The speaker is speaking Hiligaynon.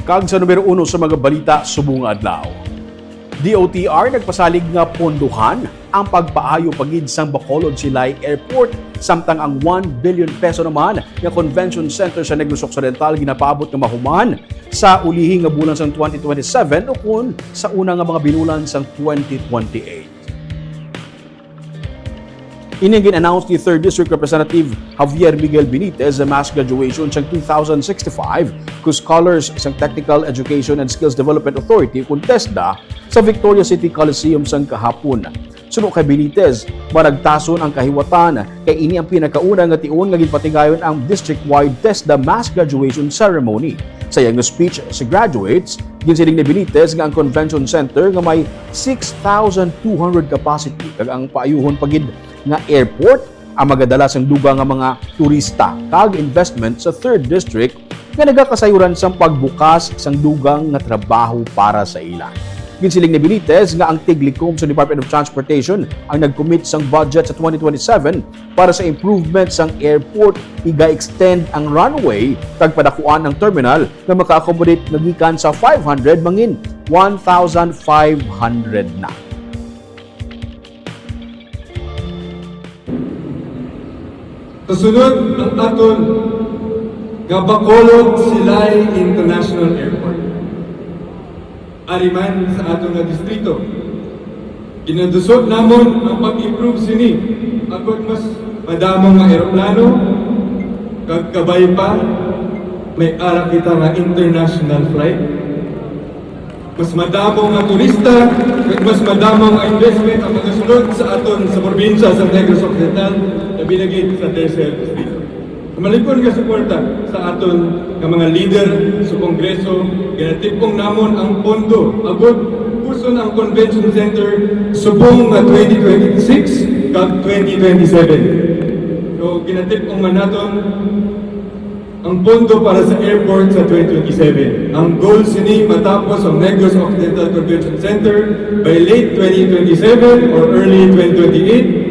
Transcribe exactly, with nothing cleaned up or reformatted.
Kag sa numero uno sa mga balita subong nga adlaw, D O T R nagpasalig nga pondohan ang pagpaayo pa gid sang Bacolod Silay Airport, samtang ang one billion peso naman nga Convention Center sa Negros Occidental ginapaabot nga mahuman sa ulihi nga bulan sang twenty twenty-seven ukon sa una nga mga binulan sang twenty twenty-eight. Ini ang gin-announce ni Third District Representative Javier Miguel Benitez sa mass graduation sang two thousand sixty-five ku scholars sang Technical Education and Skills Development Authority, kun TESDA, sa Victoria City Coliseum sang kahapon. Suno kay Benitez, maragtason ang kahiwatan kay ini ang pinakauna nga tion nga ginpatigayon ang district-wide TESDA mass graduation ceremony. Sa iya nga speech sa graduates, ginsiling ni Benitez nga ang convention center nga may six thousand two hundred capacity kag ang paayuhon pa gid nga airport ang magadala sang dugang nga mga turista kag investment sa Third District nga nagakasayuran sang pagbukas sang dugang nga trabaho para sa ila. Ginsiling ni Benitez nga ang tiglikom sa Department of Transportation ang nag-commit sang budget sa twenty twenty-seven para sa improvement sang airport, iga-extend ang runway kag padakuan ang terminal nga maka-accommodate nga gikan sa five hundred mangin one thousand five hundred na. Kasunod ang aton nga Bacolod Silay International Airport. Ari man sa aton nga distrito, ginadusot namon ang pag-improve sini agod mas madamo nga eroplano, kag kabay pa, may ara kita nga international flight. Mas madamo nga turista, kag mas madamo nga investment ang magasulod sa aton sa probinsya sa Negros Occidental, labi na gid sa Tercer Distrito. Sa malikon nga suporta sa aton nga mga leader sa Kongreso, ginatipong namon ang pondo agud puson ang Convention Center subong nga twenty twenty-six kag twenty twenty-seven. So, ginatipong man naton ang pondo para sa airport sa twenty twenty-seven. Ang goal sini matapos ang Negros Occidental Convention Center by late twenty twenty-seven or early twenty twenty-eight,